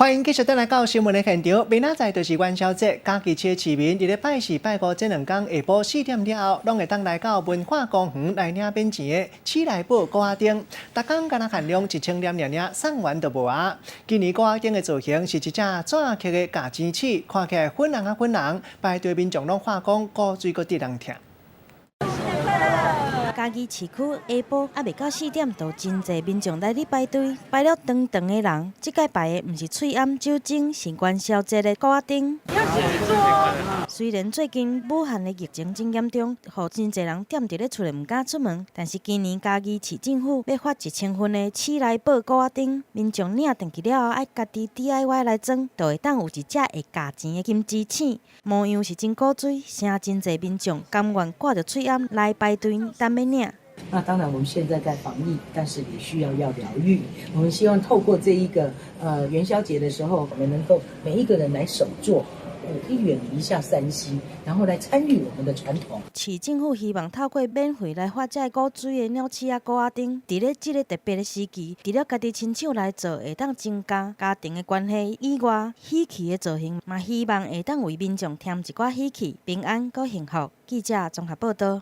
歡迎繼續轉來到新聞的現場。明仔載就是元宵節，嘉義市的市民佇咧拜四、拜五這兩工下晡4點了後，攏會當來到文化公園來領免錢的鼠來寶鼓仔燈。逐工敢若限量1000粒爾爾，送完就無啊。今年鼓仔燈的造型是一隻紙刻的莢錢鼠，看起來粉紅啊粉紅，排隊民眾攏喊講古錐閣得人疼。嘉義市區下晡猶未到4點，就真濟民眾來咧排隊，排了長長的人。這擺排的毋是喙罨酒精，是元宵節的鼓仔燈。雖然最近武漢的疫情真嚴重，予真濟人踮佇咧厝內毋敢出門，但是今年嘉義市政府欲發1000份的鼠來寶鼓仔燈，民眾領轉去了後，愛家己 DIY 來裝，就會當有一隻會莢錢的金雞鼠，模樣是真古錐，誠真濟民眾甘願掛著喙罨來排隊等欲領。那當然，我們現在在防疫，但是也需要療癒。我們希望透過這一個元宵節的時候，我們能夠每一個人來手作，可以遠離一下3C，然後來參與我們的傳統。市政府希望透過免費來發這個古錐的鳥鼠仔鼓仔燈，佇咧這個特別的時期，除了家己親手來做，會當增加家庭的關係以外，喜氣的造型嘛，希望會當為民眾添一寡喜氣、平安閣幸福。記者綜合報道。